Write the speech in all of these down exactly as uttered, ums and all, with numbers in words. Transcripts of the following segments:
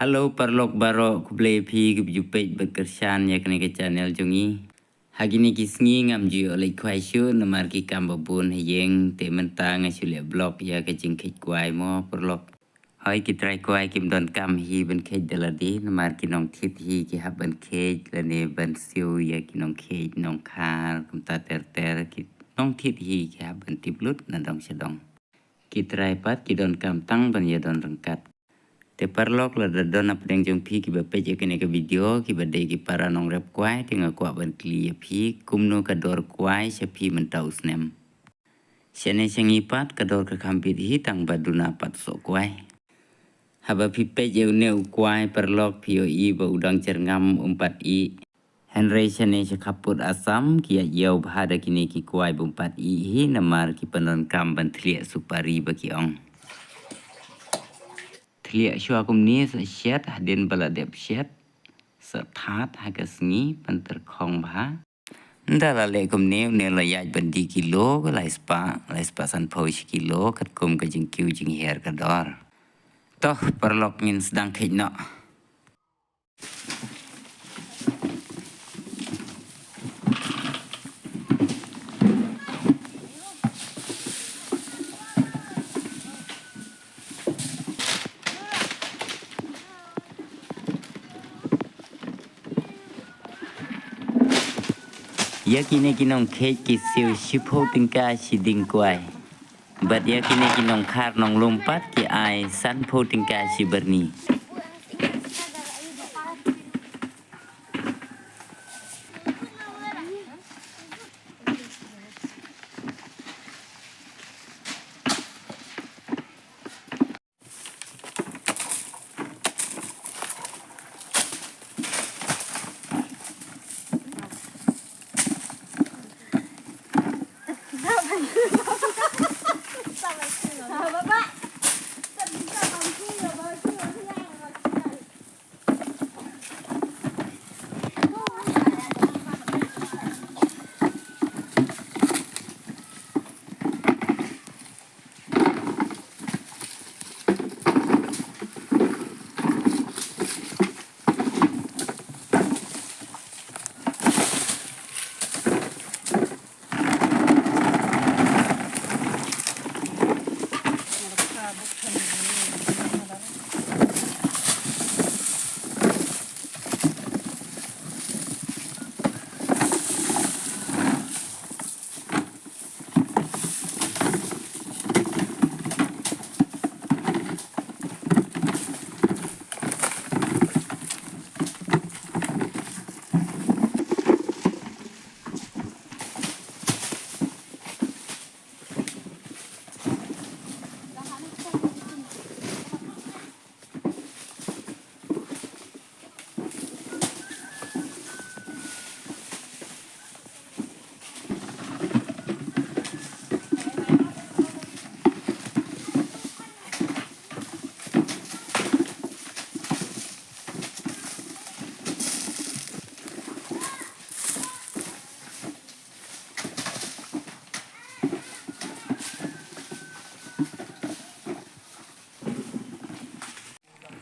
Hello paralok baroh, khublei phi kiba ju peit bad kyrshan ïa kane ka channel jong ngi. Ha kine ki sngi ngam ju ïoh leit khwai shuh namar ki kam ba bun ha ïing, te mynta nga shu leh vlog ïa ka jingkheit kwai mo paralok. Hoi ki trai kwai kim donkam hi ban kheit da lade namar ki nongthied hi ki hap ban kheit lane ban siew ïa ki nongkheit nongkhar, kumta ter ter ki nongthied hi ki hap ban tip lut na dong sha dong. Ki trai pat ki donkam tang ban ïa don ryngkat. Te paralok, lada don na pdeng jong phi kiba peit ïa kane ka video kiba dei ki para nongrep kwai, te nga kwah ban kylli ïa phi kumno ka dor kwai sha phi mynta u snem. Shane sha ngi pat ka dor ka kham bit hi tang ba duna pat soh kwai. Haba phi peit ïa une u kwai paralok phi ïohi ba u dang jyrngam um pat ih. Hynrei shane sha khappud Assam ki ïaid ïew bha da kine ki kwai bym pat ih hi namar ki pyndonkam ban thlieh supari ba ki ong. Thlieh shuwa kumne sa shet, hadien ba la dep shet sa that ha ka sngi, pyntyrkhong bha. Ynda la leh kumne une la ïaid ban die kilo, lai spah, lai spah sanphew shi kilo, katkum ka jingkiew jinghiar ka dor. To paralok, ngin sdang kheit noh. Ïa kine ki nongkheit ki siew shiphew tyngka shi dieng kwai. Bad ïa kine ki nongkhar nonglum pat ki ai sanphew tyngka shi byrni.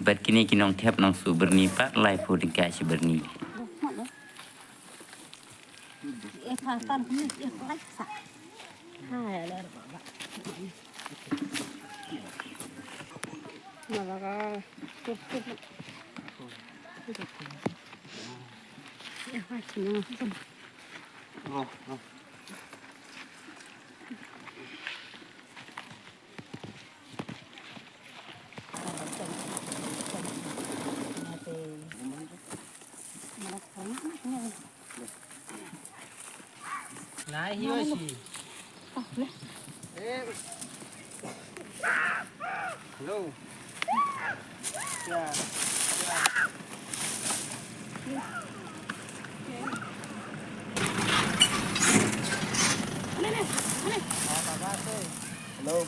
Bad kine ki nongthep nongsuh byrni pat laiphew tyngka shi byrni. Nai Hiroshi. Hello. Yeah. Hello.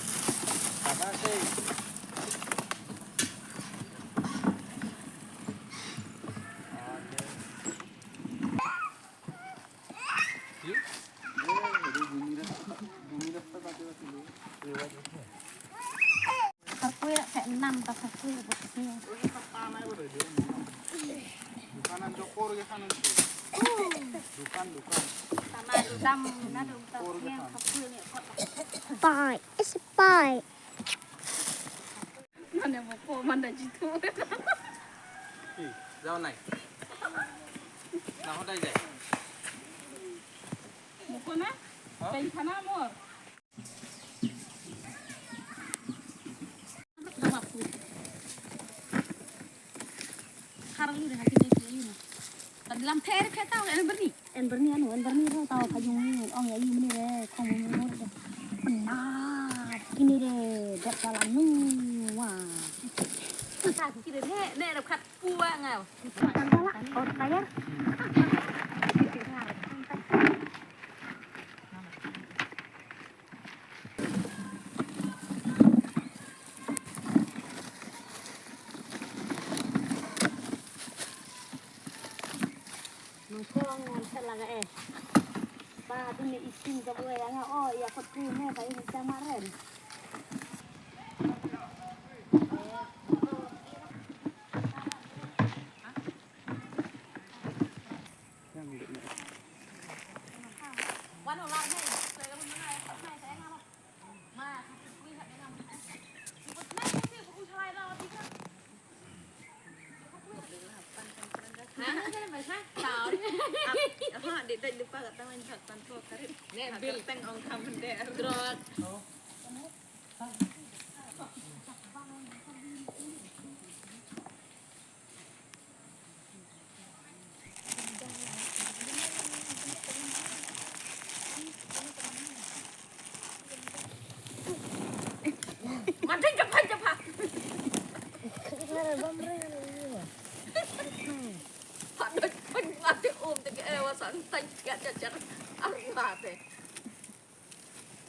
Kharkui rak pek enam ka kharkui rak pek enam. Bye. It's a bye. Mane moko manda jitu. Ki, jao nai. Na hodai jai. Moko na? Ha? Pen khana mor. Khar lu de haki de ki ina. Tad lam pher pher tau en berni. En berni anu, en berni ro tau ka jong ni. Ong ya i mni re, kong mni ro de. Pena, kini de, dat dalam nu, wa. Sa kini ne, ne rap khat pua ngau. Tang kala, or kaya. Nongkrong ngan sa laga eh. Ba dun ne isin ka bue anga o ya kot ku ne ba ini sama ren.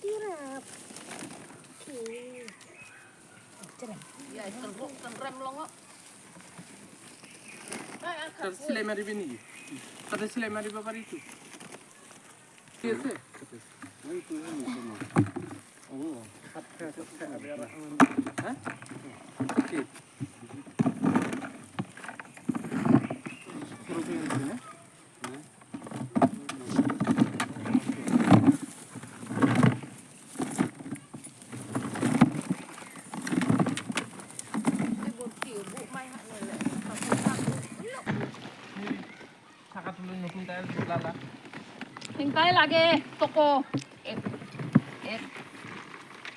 Tirap. Oke. Tar silai mari bini. Tar silai mari babar itu. Iya, sih. Oh. Hah? Oke. Suruh ke sini. Hingkai lage toko. Ek, ek.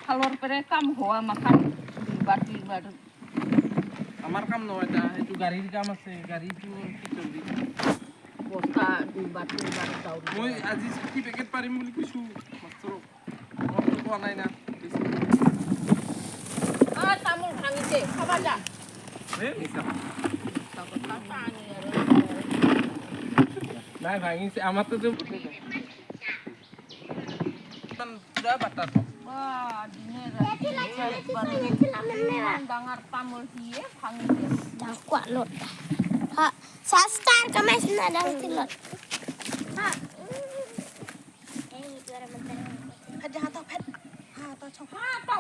Halor pere kam hoa makan. Duibar, duibar. আমার কাম নহয় এটা, এইটো গাড়ীৰ কাম আছে, গাড়ীটো কি চলি? বস্তা দুইবাৰ, তিনিবাৰ ডাউৰি মই যায়। আজি ষাঠি পেকেট পাৰিম বুলি কৈছো মাষ্টৰক। আমাৰতো কোৱা নাই না। বেছি। অ, তামোল ভাঙিছে, খাবা যা। হে? মিছা। মিছা কথা, পানী আৰু। নাই, ভাঙিছে, আমাৰতো যে Tan pura batas. Wah, dine ra. Iman dangar tamul hiye, bhangi de. Dah kuat lot. Ha, sastar kami sina dang tilot. Ha. Phet, jahata, phet. Ha, to chong. Ha, to.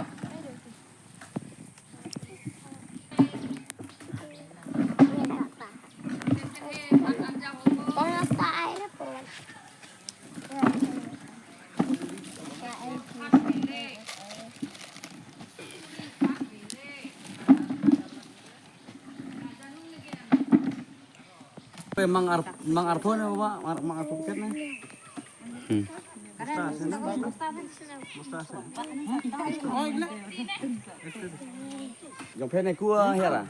Mang ar, mang arpho ne ba, mang arpho ket ne. Hmm. Jong phe ne kua hiara.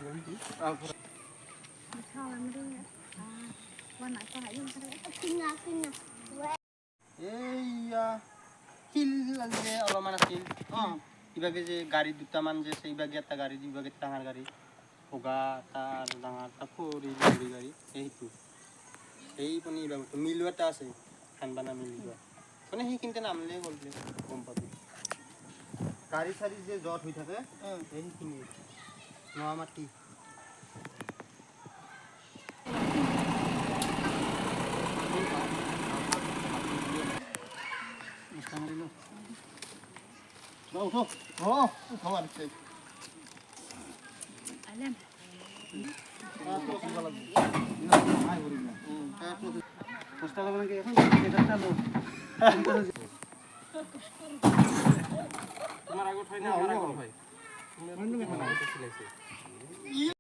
Ei ya. Hil an je olo mana hil. Oh. Iba ge je gari duta man je se iba ge ta gari iba ge tangar gari. Hoga ta dangar ta puri gari gari. Ei tu. Ei pani iba tu milwa ta se. Khan bana milwa. Kone hi kinte nam le gol le. Kompati. Gari sari je jot hui thake. Hmm. Ei kini. Noa mati. দশটা বাজে নাকি এখন? সাড়ে দশটা হলো। তোমার আগে উঠাই না, আমার আগে উঠাই। তুমি আর কি বানাও, এটা সিলাই সিলাই।